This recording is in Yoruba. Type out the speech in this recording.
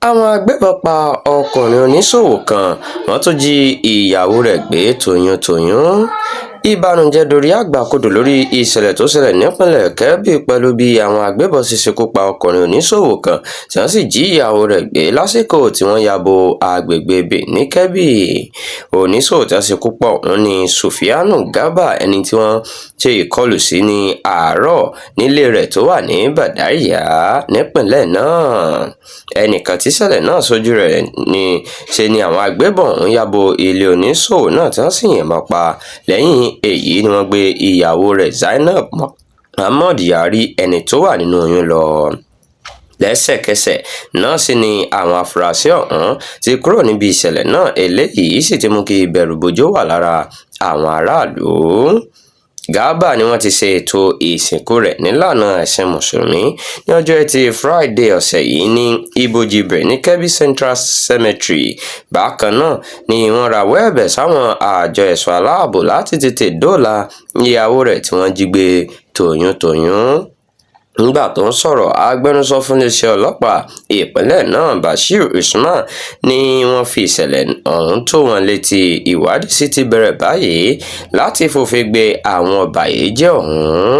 Àwọn agbébọn pa ọkùnrin oníṣòwò kan, wọ́n tún jí ìyàwó rẹ̀ gbé toyyún-tọ̀yún. Ìbànújẹ́ dorí àgbà kodò lórí ìṣẹ̀lẹ̀ tó ṣẹlẹ̀ nípìnlẹ̀ Kebbi pẹ̀lú bí àwọn agbébọn ṣe ṣekú pa ọkùnrin oníṣòwò kan tí wọ́n sì jí ìyàwó rẹ̀ gbé lásìkò tí wọ́n ya bo agbègbè Birnin Kebbi. Oníṣòwò tí wọ́n ṣekú pa ọ̀hún ní Sufiyanu Garba, ẹni tí wọ́n ṣe ìkọlù sí ní àárọ̀ nílé rẹ̀ tó wà ní Badáríà nípìnlẹ̀ náà. Ẹnìkan tí ìṣẹ̀lẹ̀ náà ṣojú rẹ̀ ní ṣe ni àwọn agbébọn ọ̀hún ya bo ilé oníṣòwò náà tí wọ́n sì yìnbọn pa á. Lẹ́yìn èyí ni wọ́n gbé ìyàwó rẹ̀ Zainab Mohammed Yari, ẹni tó wà nínú oyún, lọ. Lẹ́sẹ̀kẹsẹ̀ náà sì ni àwọn afurasí ọ̀hún ti kúrò níbi ìṣẹ̀lẹ̀ náà, eléyìí sì ti mú kí ìbẹ̀rùbojo wà lára àwọn aráàlú. Garba ni wọ́n ti ṣe ètò ìsìnkú rẹ̀ nílànà ẹ̀sìn Mùsùlùmí ní ọjọ́ Ẹtì Furaide ọ̀sẹ̀ yìí ní ibojì Birnin Kebbi Central Cemetery. Bákan náà ni wọ́n rawọ́ ẹ̀bẹ̀ sáwọn àjọ ẹ̀ṣọ́ aláàbò láti tètè dóòlà ìyàwó rẹ̀ tí wọ́n jí gbé toyyún-tọ̀yún. Nígbà tó ń sọ̀rọ̀, agbẹnusọ fún iléeṣẹ́ ọlọ́pàá ìpínlẹ̀ náà, Bashir Usman, ní wọ́n fi ìṣẹ̀lẹ̀ ọ̀hún tó wọn létí, ìwádìí sì ti bẹ̀rẹ̀ báyìí láti fòfin gbé àwọn ọ̀bàyéjẹ́ ọ̀hún.